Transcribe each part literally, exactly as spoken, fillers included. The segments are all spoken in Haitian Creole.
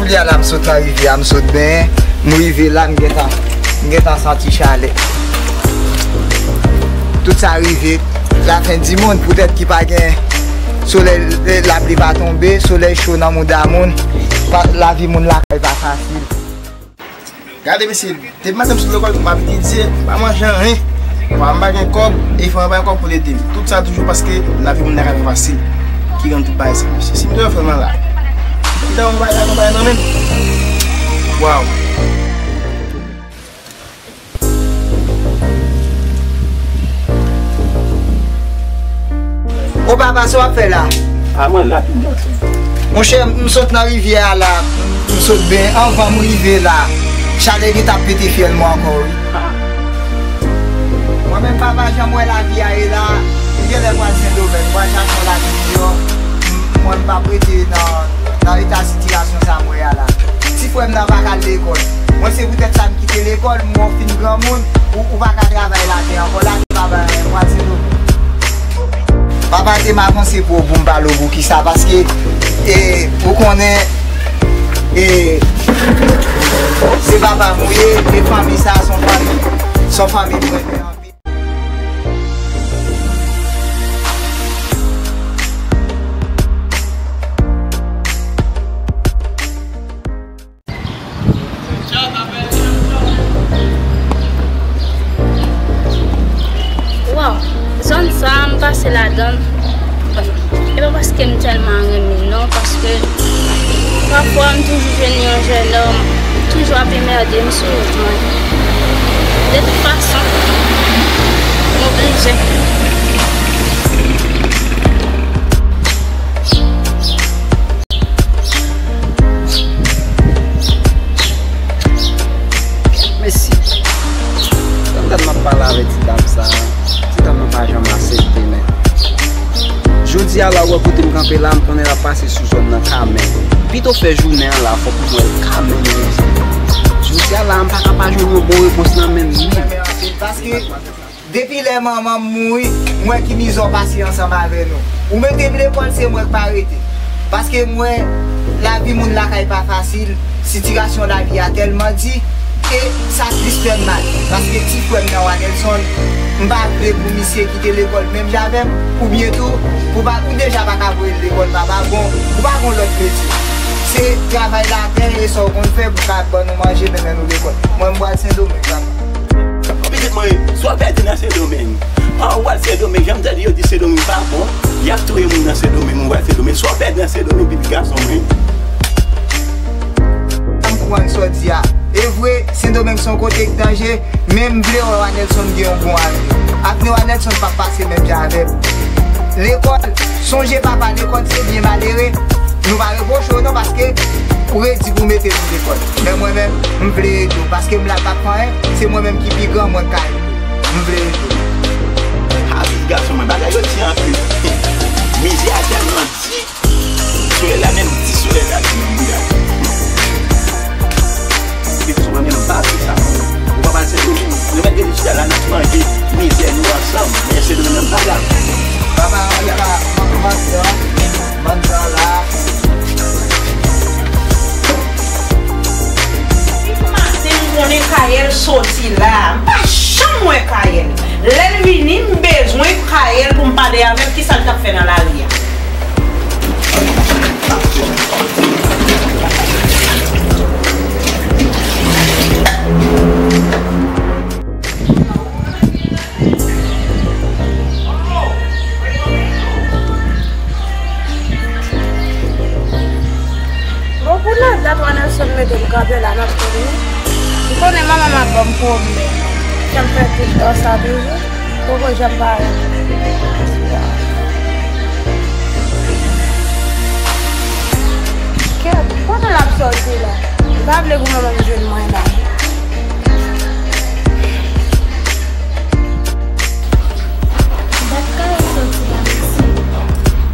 Jodi a la, m sot nan rivyè a, m sot benyen, m rive la, m gentan, m gentan santi chalè. Tout sa rive, lafen di monn, poutèt ki pa gen solèy, lapli pa tonbe, solèy cho nan mouda moun, pa, lavi moun lakay pa fasil. Gade, mesye, depi maten m sot lekòl, m ap etidye, m pa manje anyen. Papa m pa gen kòb, e fanmi m pa gen kòb pou l ede m. Tout sa toujou paske lavi moun lakay pa fasil ki rann tout bagay sa, mesye. Si m te fè m la, m te fè yon bagay la, yon bagay nan men m. Waw. O papa, sa w ap fè la? A, mwen la, tout gason. Monchè, m sot nan rivyè a la, m sot ben, anvan m rive la, chalè gentan ap pete fyèl mwen ankò, wi. Mwen menm, papa, jan m wè lavi a ye la, m genlè pral Sendomeng, m pral chache yon lavi miyò. M, mwen, m p ap rete nan, nan eta sitiyasyon sa m wè a la. Ti frè m nan pa ka al lekòl. Mwen, se poutèt sa m kite lekòl, m wè w fin granmoun, ou, ou pa ka travay latè ankò, latè pa bay anyen, m pral Sendomeng. Papa te m avanse pou, pou m pale w poukisa, paske, e, ou konnen, e, se papa m ou ye, e fanmi sa, se yon fanmi, se yon fanmi m renmen anpil. Waw, zòn sa a, m pase ladan l. E pa paske m tèlman renmen l non, paske pafwa m toujou jwenn yon jennonm, toujou ap enmède m sou wout mwen. De tout fason, m oblije. Mesye, tann gad m ap pale avèk ti dam sa a, ti dam nan pa janm aksepte, men. Jodi a la, ou wè kote m kanpe la, m konnen l ap pase sou zòn nan kanmenm. Pito fè jounen an la, fòk m wè l kanmenm jodi a. Jodi a la, m pa ka pa jwenn yon bon repons nan men l, menm. Paske depi lè manman m mouri, m wè ki mizè w pase ansanm avè nou. Ou mete m lekòl, se mwen k pa rete. Paske m wè lavi moun lakay pa fasil, sitiyasyon lavi a tèlman di, e sa plis fè m mal. Paske ti frè m nan Wanelson, m pa vle pou misye kite lekòl menm jan avè m, oubyen tou, ou pa, ou deja pa ka voye l lekòl, papa, bon, ou pa gon lòt metye. Se travay latè e sa w konn fè pou ka ban nou manje, mennen nou lekòl. Mwen, m pral Sendomeng, papa. Pitit mwen, sa w pèdi nan Sendomeng? An, ou al Sendomeng, jan m tande yo di Sendomeng pa bon, y ap touye moun nan Sendomeng, ou al Sendomeng, sa w pèdi nan Sendomeng, pitit gason mwen? M konprann sa w di a. E vre, Sendomeng se yon kote k danje, men m vle wè Wanelson gen yon bon avni. Avni Wanelson p ap pase menm jan avè m. Lekòl, sonje papa, lekòl se byen malere. Nou pa repwoche w non, paske ou redi pou mete nou lekòl. Men mwen menm, m vle ede w, paske m la pa pran anyen, se mwen menm ki pi gran, mwen ka ede w. M vle ede w. A, pitit gason mwen, bagay yo di anpil. Mizè a tèlman di, solèy la menm di, solèy la di nan mouda. Pitit mwen menm, m pa vle sa non. Ou pa pral Sendomeng, nou mèt rete chita la, n ap manje mizè nou ansanm, men Sendomeng nan m pa la. Papa, papa, manzè, manzè la. Depi maten m konnen Kayèl soti la, m pa janm wè Kayèl. Lè l vini, m bezwen Kayèl pou m pale avè l, kisa l t ap fè nan lari a. Bon, pou nan dat Wanelson mete m kanpe la, m ap tann li. M konnen manman m ap ban m pwoblèm. Jan m fè tout tan sa toujou. Poko janm parèt. Kèt, kote l ap sòti la? M pa vle pou manman m jwenn mwen la. Dat Kayèl sòti la, mesye.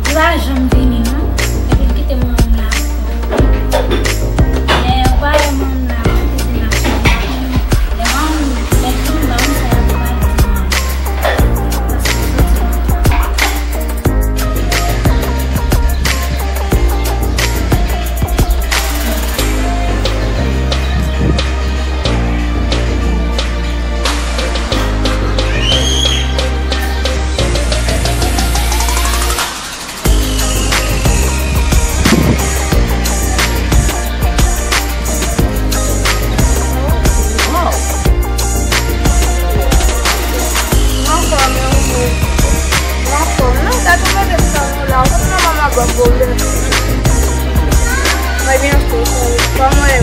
Li pa janm vini, non. Epi l kite manman m la ankò. Lè ou pa wè manman m la, ou kite mache la. Lè manman m, lè fanm ba m sa, y ap pral di mwen. Paske l sòti lontan. Mwen byen tou, cheri. Kòman w ye?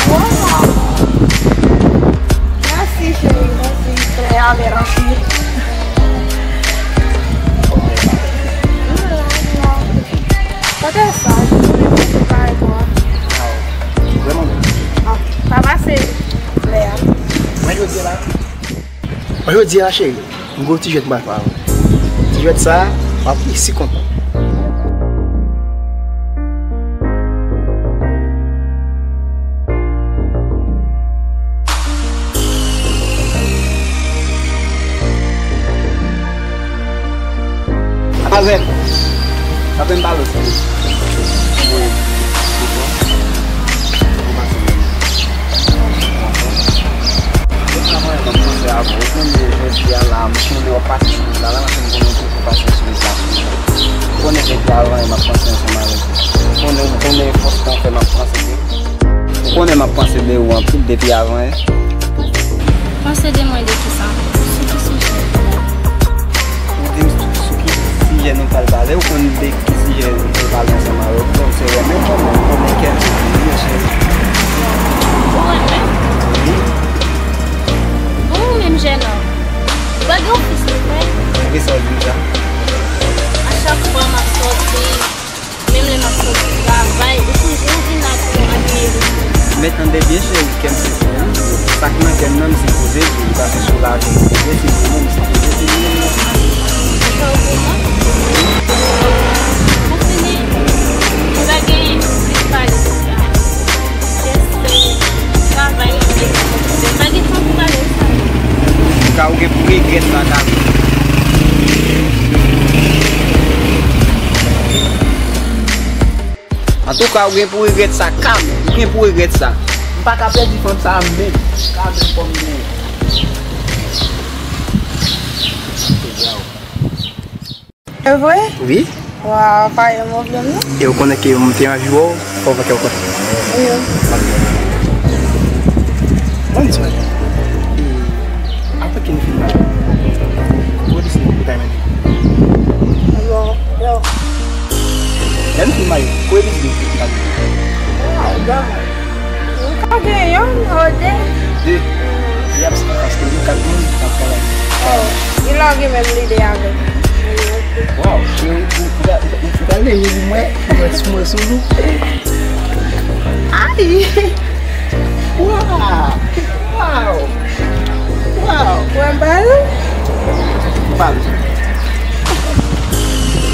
Wow! Mèsi, cheri. Mèsi. Trè amè anpil. Kote sa? Mwen pa wè twa. Vrèman bèl. Ah, pa pase lè a. Mwen jodi a la. Mwen jodi a la, cheri. M gen yon ti jwèt mwen pral fè avè w. Ti jwèt sa a, w ap resi kontan. Avè m. Avè m, pale. Ou konnen jodi a la, m konnen w ap pase sou wout la, la, m konnen w toujou pase sou wout la. Ou konnen depi avan yè m ap panse ansanm avèk ou. Ou konnen, ou konnen efò sa w fè m ap panse de ou. Ou konnen m ap panse de ou anpil depi avan yè. Panse de mwen de kisa? Sou ki sijè? Ou di m sou, sou ki sijè nou pral pale, ou konn de ki sijè nou pral pale ansanm avè w. Donk, se renmen kòman ou konnen kè m se pou ou, cheri. Ou renmen? Wi. Bon, ou menm jènòm, ou pa gen ofis ou fè? Poukisa w di m sa? A chak fwa m ap sòti, menm lè m ap sòti travay, ou toujou vin la pou yon admire. Men tande byen, cheri, kè m se pou ou. Sa k nan kè m nan, m sipoze di w, paske sou lavi m, m sipoze di w, m sipoze di w. Ou pa okouran? Ou fini? Ou pa gen plis pale pou sa. Jès se travay mwen te fè. Mwen pa gen tan pou pale sa. Antouka, ou gen pou regrèt sa, Kami. Antouka, ou gen pou regrèt sa, Kami. Ou gen pou regrèt sa. M pa ka pèdi fanm sa a menm. Kami, fò m genyen. Evre? Wi. Waw, pa yon pwoblèm non. E ou konnen ke m te anvi wè w, fò w fè kè w kontan. Wi. Ban m di w, e, apre ke nou fin marye, kote biznis nou ta renmen nou? Bon, yo. Lè nou fin marye, kote biznis nou ta renmen nou? Waw, bon. Nou ka gen yonn ou de. De? Wi, paske nou kat moun k ap travay. Oh, li lage menm lide avèk mwen. Waw, cheri, ou, ou, ou, ou, ou pral leve pou mwen, pou mwen sou mwen sou nou. Ay! Waw! Waw! Waw! Ou wè m pale? Pale.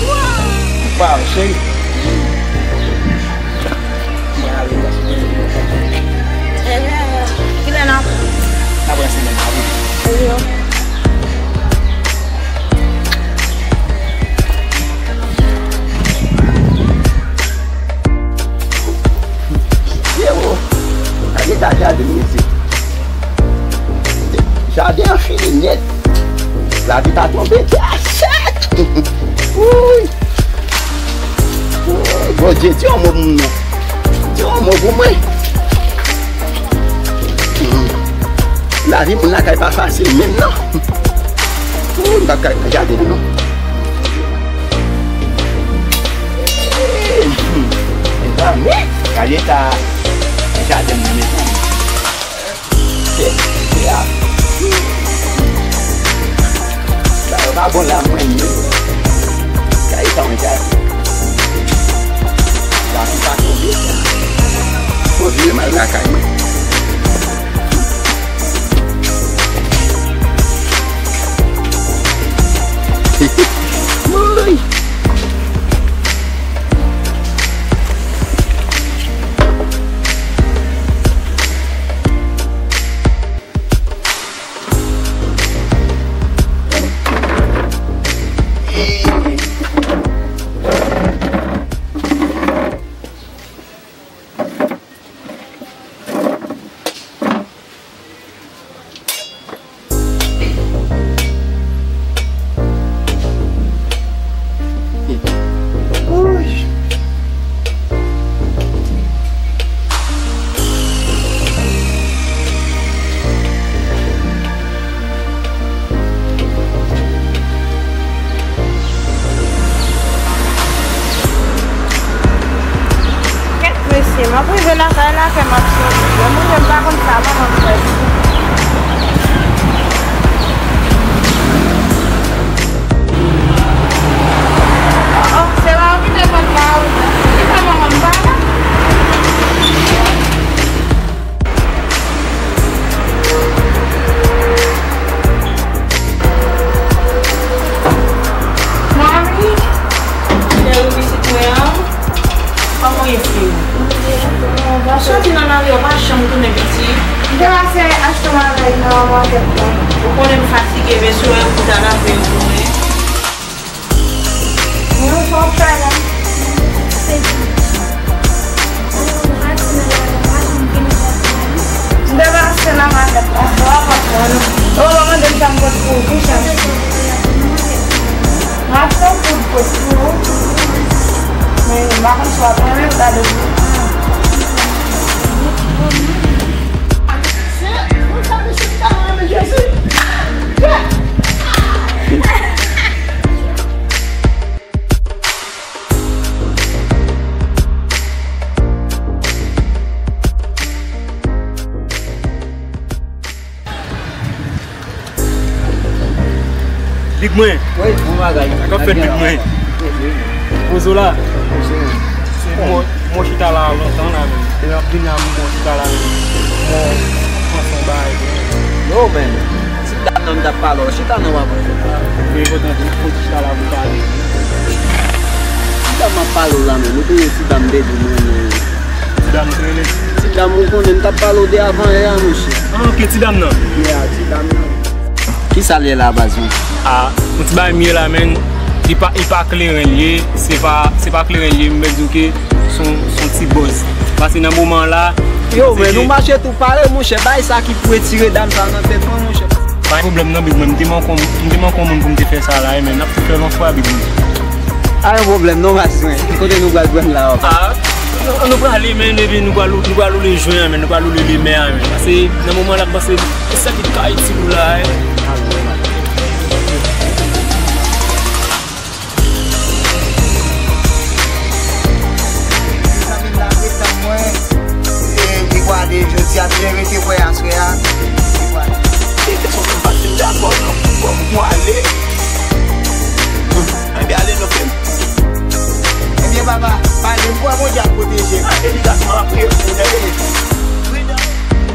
Waw! Waw, cheri. Mwen ale, mwen sou telefòn. Kilè n ap? N ap wè semèn sa vini. Eyo. Frero, gade eta jaden mesye. Jaden an fini nèt. Lapli ta tonbe, tè a sèk. Wouy. Bondye, di yon mo pou mwen. Di yon mo pou mwen. Hmm. Lavi moun lakay pa fasil menm non. Wouy, m p ap kay nan jaden non. Hmm. Mezanmi, gade eta jaden nan, mezanmi. Kè, kè a. Sa yo pa bon la mwen menm. Kay sa mwen kay. Lapli pa tonbe. Fò vire m al lakay mwen. Woy! M ap rive lakay la, fè m ap soti. Lè m rive, m pa konn sa manman m fè. Oh, oh, se la w kite pòt la, wi. Ki fè manman m pa la? Mami, cheri pitit mwen an, kòman w ye, fi m? Ou soti nan lari a, w pa janm tounen piti. M te pase achte malay nan makèt la. Ou konnen m fatige, men si w wè m ta lave m tounen. Mwen fò fè la. M te pase nan makèt la, se w ap ap mwen. Ou pa mande m sa m pot pou ou, wi, chè. M ap fè tout pot pou ou. Men, m pa konn si w ap renmen, m gade pou ou. Big mwen. Wi, bon bagay. Sa k ap fèt, big mwen? Pozo la. Se mwen, mwen chita la lontan la menm. Depi m ap vin la, mwen chita la menm. Mwen pran son bagay. Yo, men. Ti dam nan m t ap pale w, chita nan w ap. Li enpòtan pou w chita la pou pale. Ti dam m ap pale w la menm, ou konnen ti dam depi mwen menm. Ti dam ou te rele? Ti dam ou konnen m t ap pale w de avan yè a, monchè. Ah, ok, ti dam nan. Yeah, ti dam nan. Kisa l ye la, baz mwen? Ah, yon ti bagay m ye la, menn. Li pa, li pa kleren l ye, se pa, se pa kleren l ye, m mèt di w ke se yon, se yon ti bòz. Paske nan moman la, yo, men nou mache tou pare, monchè. Bay sa ki pou retire dam sa nan tèt mwen, monchè. Pa gen pwoblèm non, big mwen. M te manke, m te manke yon moun pou m te fè sa la, men n ap tou fè l yon fwa, big mwen. Pa gen pwoblèm non, baz mwen. Kote nou pral pran la, papa? Ah, nou, nou prale, men, epi nou pral, nou pral woule jwen an, men, nou pral woule limè an, men. Paske nan moman la, m panse, e sa ki ka itil ou la, eh. Mezanmi, m la rete mwen. E, li pwale jodi a, byen rete kwè aswè a. Li pwale. E, se son pati m dakò, non. Bon, mwen ale. Ebyen, ale, non, frè m. Ebyen, papa, pale, m kwè Bondye ap pwoteje m. Ah, epi gason m ap priye pou ou, tande. Pridan.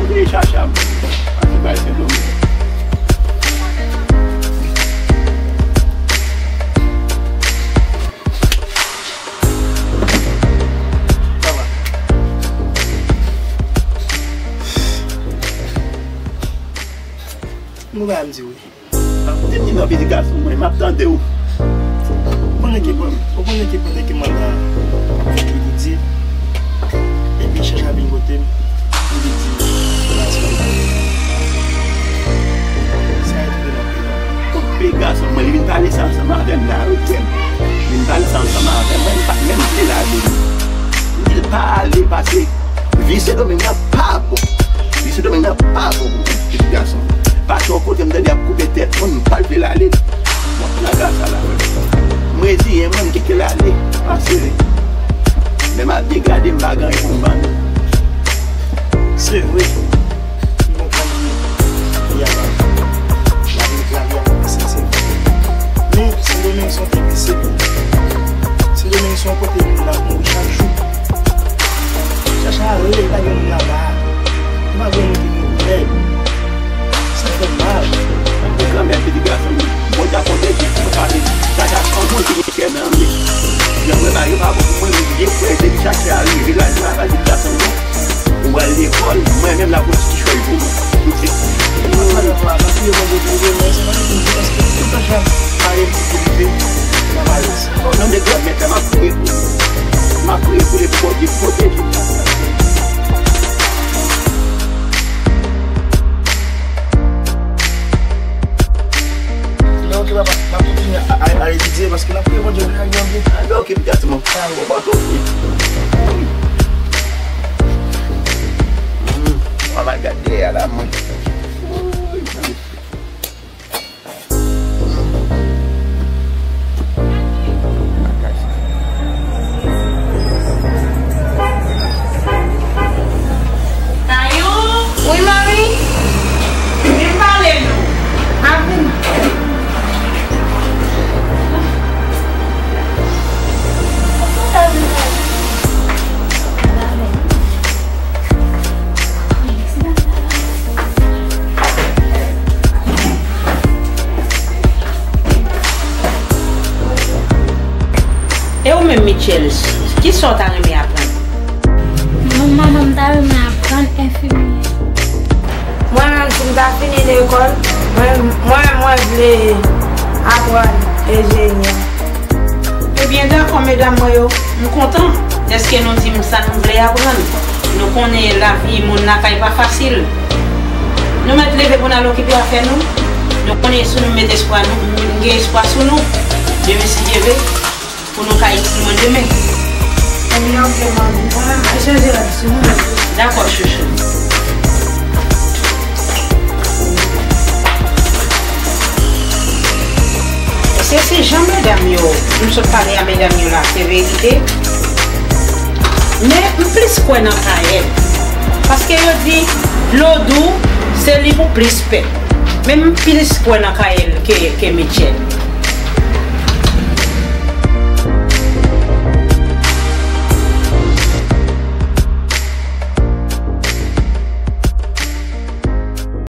Ou te chacha m. Pase bay Sendomeng. Mwen ba m di wi. Kote m di nan pitit gason mwen, m ap tande w. Ou konnen ki pwen, ou konnen ki pwen ke mwen la fè ki di, epi chacha vin kote m, li di, sa e tou de nan peyi. Koupe gason mwen, li vin pale sa ansanm avè m la, ou tande. Li vin pale sa ansanm avè mwen, m pa t menm vle l ale. M di l pa ale, paske vi Sendomeng nan pa bon. Vi Sendomeng nan pa bon pou pitit gason. Pase yon kote m tande y ap koupe tèt moun, m pa t vle l ale. Bon, nan ka sa la, m reziyen mwen, m kite l ale. Pase, men m ap degrade, m pa gen anyen pou m vann. Se vre. M konprann li. Li a la. Lavi, lavi a konplike, se vre. Men, Sendomeng se yon peyi ki sere. Sendomeng se yon kote moun ap mouri chak jou. Chacha ale, pa gen moun laba. Pa gen moun ki gen koulè. Sa fè mal. Ou kanmenm, pitit gason m, Bondye ap pwoteje w, pa pale. Chacha se yon moun ki gen kè nan men. Jan mwen ba yo pa bon pou mwen, men gen frè, depi chacha a rive, l al travay, pitit gason m, ou al lekòl, mwen menm la pou ti kichòy pou mwen. Mwen pa nan vwa, mwen priye Bondye pou li, men se pa li pou li, paske tout an jan pale m pou li rive nan malèz. Non, men Granmèt la, m ap priye pou li. M ap priye pou li, pou Bondye pwoteje li. Men ok, papa, m ap kontinye a, a, a etidye paske n ap priye Bondye pou l ede nou byen. Ah, men ok, pitit gason m. Bon, bon, tou. Hmm, mwen mal gade dèyè la, mwen. Kisa w ta renmen aprann? Mwen menm, mwen ta renmen aprann enfimyè. Mwen menm, si m ta fini lekòl, mwen, mwen, mwen vle aprann enjenyè. Ebyen, dakò, medam mwen yo. M kontan dèske nou di m sa nou vle aprann. Nou konnen lavi moun lakay pa fasil. Nou mèt leve pou n al okipe afè nou. Nou konnen si nou met espwa nou, m gen espwa sou nou. Demen, si Dye vle, pou nou ka ekri mwen demen. Ebyen, ok, manmi. Mwen menm, mwen chanje rad sou mwen. Dakò, chouchou. Se, se jan medam yo, m sot pale a medam yo la, se verite. Men m plis kwè nan Kayèl. Paske yo di, dlo dou, se li pou plis pè. Men m plis kwè nan Kayèl ke, ke Mitchell.